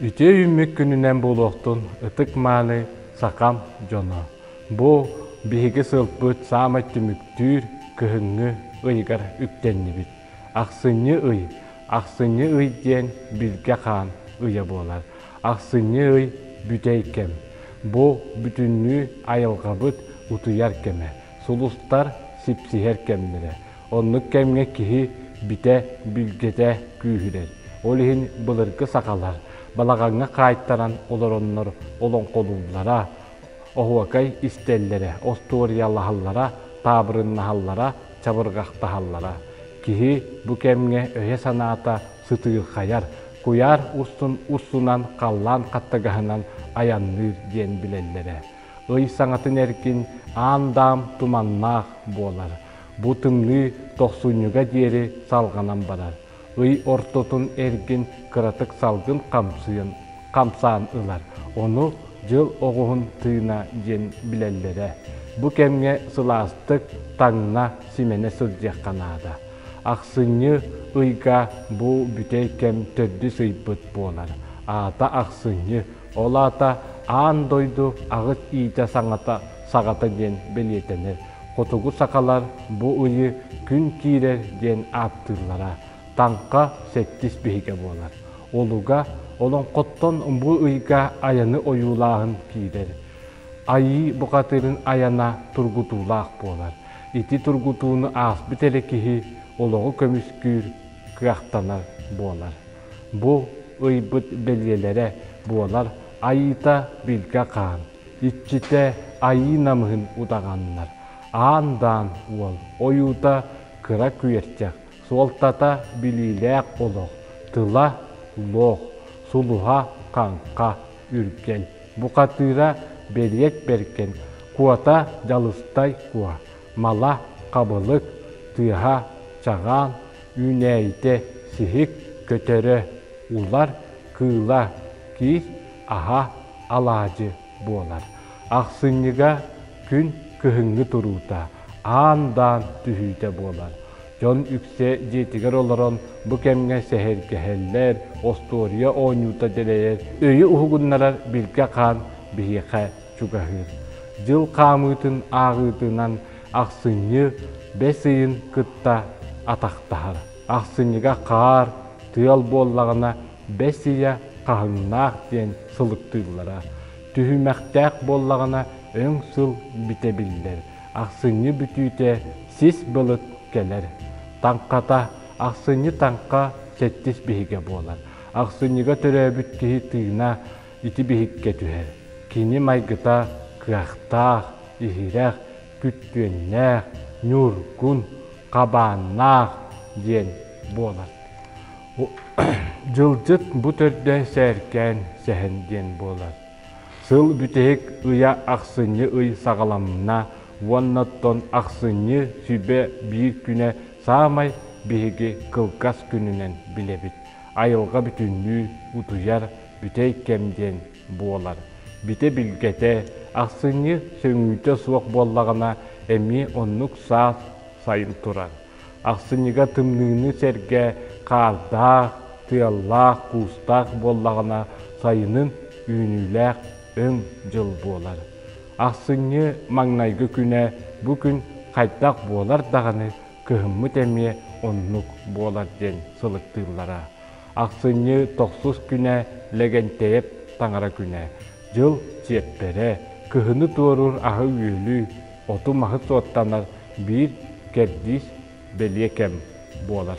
Үтүө үүммүт күнүнэн буолуохтун ытык-мааны сахам дьоно! Бу биһиги сылбыт саамай түмүктүүр кыһыҥҥы ыйыгар үктэннибит. Ахсынньы ый, ахсынньы ый диэн билгэ хаан ыйа буолар. Ахсынньы ый бүтэй кэм. Бу бүтүннүү айылҕабыт утуйар кэмэ, сулустар сипсиһэр кэмнэрэ. Оннук кэмҥэ киһи битэ, билгэтэ күүһүрэр. Ол иһин былыргы сахалар балаҕаҥҥа хаайтаран олороннор олоҥхолууллара, оһуокай истэллэрэ, остуоруйалаһаллара, таабырыннаһаллара, чабырҕахтаһаллара. Киһи бу кэмҥэ өйө-санаата сытыырхайар, куйаар устун устунан халлаан хаттыгаһынан айанныыр диэн билэллэрэ. Ый саҥатын эргин аан-даам туманнаах буолар. Бу тымныы тохсунньуга диэри салҕанан барар. Ый ортотун эргин кыратык салгын хамсыан, хамсаан ылар. Ону дьыл оҕуһун тыына диэн билэллэрэ. Бу кэмҥэ сылаастык таҥна, симэнэ сылдьыахха наада. Ахсынньы ыйга бу бүтэй кэм төрдүс ыйбыт буолар. Аата ахсынньы, ол аата аан дойду аҕыс иитэ саҥата саҕата диэн бэлиэтэнэр. Хотугу сахалар бу ыйы күн киирэр диэн ааттыыллара. Таҥха сэттис биһигэ буолар. Олуга олоҥхоттон бу ыйга айаны ойуулааһын киирэр. Айыы бухатыырын айана тургутуулаах буолар. Ити тургутууну ааспыт эрэ киһи олоҕу көмүскүүр кыахтанар буолар. Бу ыйбыт бэлиэлэрэ буолар айыыта билгэ хаан, иччитэ айыы намыһын удаҕаннар, аан-даан уол ойуута кыра күөрчэх, суолтата билиилээх олох, тыла лох, сулуһа хаҥха, үргэл, бухатыыра Бэриэт Бэргэн, куота Дьалыстай Куо, мала Хабылык, тыаһа Чаҕаан, үүнээйитэ Сиһик, көтөрө Улар, кыыла Киис, аһа Алаадьы буолар. Ахсынньыга күн кыһыҥҥы туруута, аан-даан түһүүтэ буолар. Дьон үксэ дьиэтигэр олорон бу кэмҥэ сэһэргэһэллэр, остуоруйа оонньуута дэлэйэр, өйү уһугуннарар билгэ хаан биһиэхэ чугаһыыр. Дьыл хаамыытын ааҕыытынан ахсынньы бэс ыйын кытта атахтаһар. Ахсынньыга хаар, тыал буоллаҕына бэс ыйа хаһыҥнаах диэн сылыктыыллара. Түһүмэхтээх буоллаҕына өҥ сыл бүтэ биллэр. Ахсынньы бүтүүтэ сис былыт кэлэр. Таҥхата ахсынньы таҥха сэттис биһигэ буолар. Ахсынньыга төрөөбүт киһи тыына ити биһиккэ түһэр. Кини майгыта кыахтаах, иһирэх, күттүөннээх, ньургун, хабааннаах диэн буолар. Дьылдьыт бу төрдө сээркээн сэһэн диэн буолар. Сыл бүтэһик ыйа ахсынньы ый саҕаланна уонна оттон ахсынньы сүбэ биир күнэ саамай биһиги кылгас күнүнэн билэбит. Айылҕа бүтүннүү утуйар бүтэй кэм диэн буолар. Битэ билгэтэ, ахсынньы сөҥүүтэ суох буоллаҕына эмиэ оннук саас сайын турар. Ахсынньыга тымныыны сэргэ хаардаах, тыаллаах, куустаах буоллаҕына сайынын үүнүүлээх өҥ дьыл буолар. Ахсынньы маҥнайгы күнэ бу күн хайдах буолар даҕаны кыһыммыт эмиэ оннук буолар диэн сылыктыыллара. Ахсынньы тохсус күнэ Лэгэнтэйэп таҥара күнэ. Дьыл чиэппэрэ, кыһыны туоруур аһы-үөлү, оту-маһы суоттанар биир кэрдиис бэлиэ кэм буолар.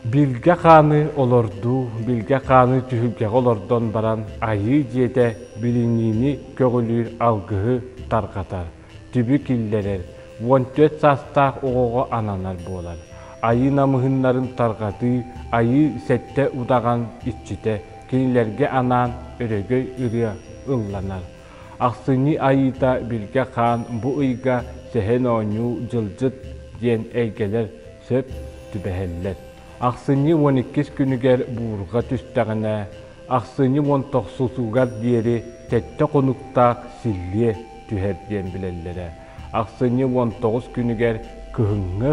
Билгэ хааны олордуу, билгэ хааны түһүлгэҕэ олордон баран Айыы дьиэтэ билиниини көҕүлүүр алгыһы тарҕатар, түбү киллэрэр, 14 саастаах оҕоҕо ананар буолар. Айыы намыһыннарын тарҕатыы, айыы сэттэ удаҕан иччитэ кинилэргэ анаан өрөгөй ырыа ылланар. Ахсынньы айыыта Билгэ Хаан бу ыйга сэһэн оонньуу дьылдьыт диэн эйгэлэр сөп түбэһэллэр. Ахсынньы уон иккис күнүгэр буурҕа түстэҕинэ, ахсынньы уон тохсусугар диэри сэттэ хонуктаах силлиэ түһэр диэн билэллэрэ. Ахсынньы уон тоҕус күнүгэр кыһыҥҥы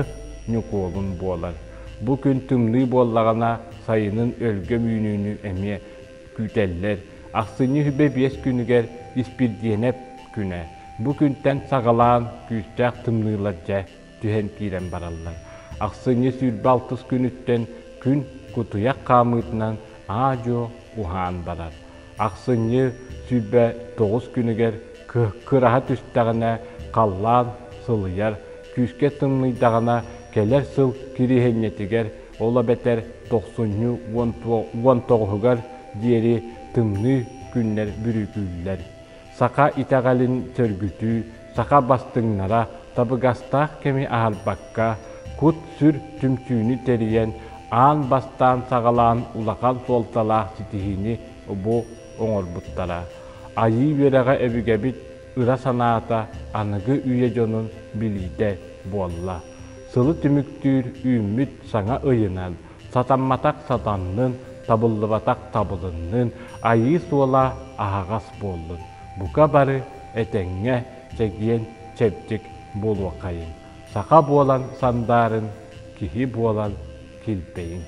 ньукуолун буолар. Бу күн тымныы буоллаҕына, сайынын өлгөм үүнүүнү эмиэ. күүтэллэр. Ахсынньы сүбэ биэс күнүгэр Испирдиэнэп күнэ. Бу күнтэн саҕалаан күүстээх тымныылар дьэ түһэн киирэн бараллар. Ахсынньы 26 күнүттэн күн кутуйах хаамыытынан аа-дьуо уһаан барар. Ахсынньы 29 күнүгэр кыраһа түстэҕинэ халлаан сылыйар, күүскэ тымныйдаҕына кэлэр сыл кириэһинньэтигэр, ол эбэтэр тохсунньу 19-угар диэри тымныы күннэр бүрүүкүүллэр. Саха итэҕэлин сөргүтүү, саха бастыҥнара табыгастаах кэми аһарбакка, кут-сүр түмсүүнү тэрийэн, аан бастаан саҕалаан улахан суолталаах ситиһиини бу оҥорбуттара. Айыы үөрэҕэ өбүгэбит ыра санаата аныгы үйэ дьонун билиитэ буолла. Сылы түмүктүүр үүммүт саҥа ыйынан, сатамматах сатаннын, табыллыбатах табылыннын, айыы суола аһаҕас буоллун. Бука бары этэҥҥэ, чэгиэн, чэбдик буолуоххайыҥ. Саха буолан сандаарын, киһи буолан килбэйиҥ.